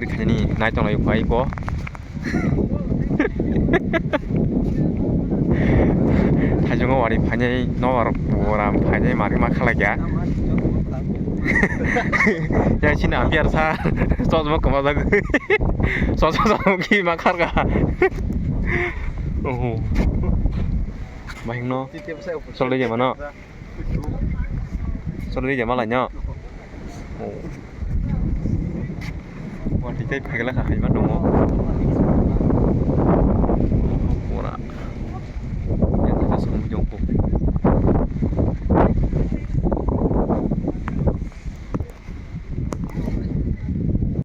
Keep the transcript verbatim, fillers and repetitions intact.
Khaini nai tong lai phai ko. Thaichungo wari phainai nobar pura phainai mari ma khalai kya. Ya sini ampiar sa. Sosmo koma jago. Sosmo sosmo ki ma kharga. Oho. Bahingno. Solde je mano. Sori de jama lainyo. Wati tai phagla kha haima tongo. Pura. Yang kita song jong ko.